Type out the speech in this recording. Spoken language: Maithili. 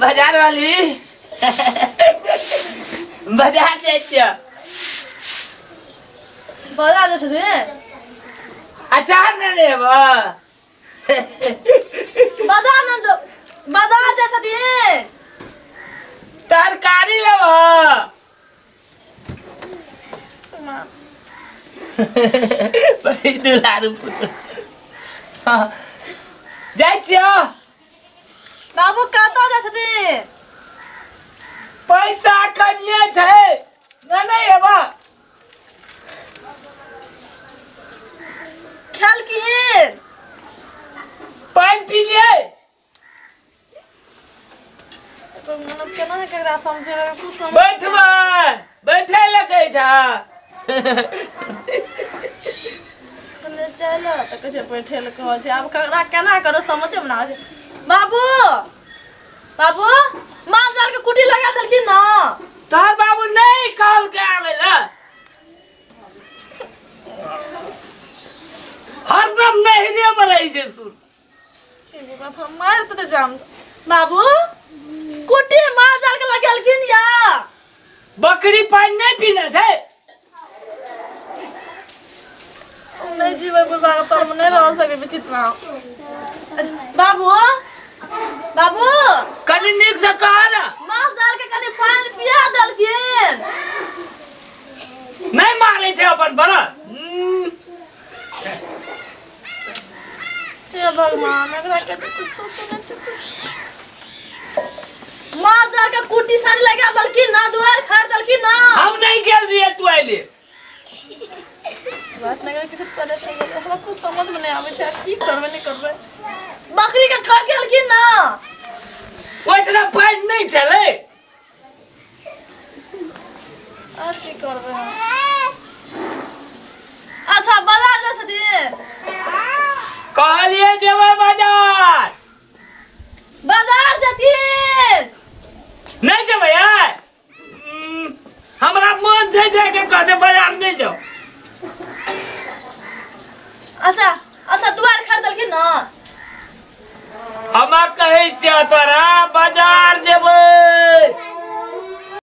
बाजार वाली बाजार जाइ छियै। बाजार जाइ छथिन? अचार नहि लेबऽ? बाजार नहि, बाजार जाइ छथिन। तरकारी लेबऽ? बड़ी दुलारू पुतोह। हाँ, जाइ छियौ। बाबू कतऽ जाइ छथिन? पैसा कनिये छै, नहि नहि एबऽ। खेलखिन? पानि पी लियै? मतलब केना केकरा समझेबै, कुछ समझ। बैठबै, बैठे लए कहै छह। चल तऽ कहै छै बैठे लए कहै छै। आब ककरा केना करो, समझे मे ना आबै छै। बाबू, बाबू, माल जाल के कुटी लगा देलखिन ना? तोहर बाबू नहि कहलकै आबै लए। हरदम नहिरे मे रहै छै सुन। बाप, हम मारि तऽ जाम। बाबू, कुटी माल जाल के लगेलखिन या? बकरी पानि नहि पीने छै? नहि जीबै, बुढ़बा के तरमे नहि रह सकै विचित्र। बाबू, बाबू, कनि नीक से कह ने। माल जाल के कनि पानि पिया देलखिन? नहि मारै छै अपन बरद। हे भगवान, एकरा के तऽ कुछो सुनै छै कुछ। माल जाल के कुटी सानी लगा देलखिन ना? दुआर खाड़ देलखिन ना? हम नहि गेल रहियै, तू अयली। बात नहीं किसी परेशान गेलै, हमरा कुछ समझ में नहीं आबै छै। आब की करबै, नहि करबै? बकरी के ठोक गेलखिन ना? ओहिठिना पानि नहि छलै। आर की करबै हम? अच्छा, बाजार जाइ छथिन? कहलियै जेबै बाजार। बाजार जेथिन? नहि जेबै आइ? हमरा मन छै जायके, कहते बाजार नहि जाउ। अच्छा अच्छा, दुआर खरीदलखिन ना? हमरा कहै छियै तोरा, बाजार जेबै।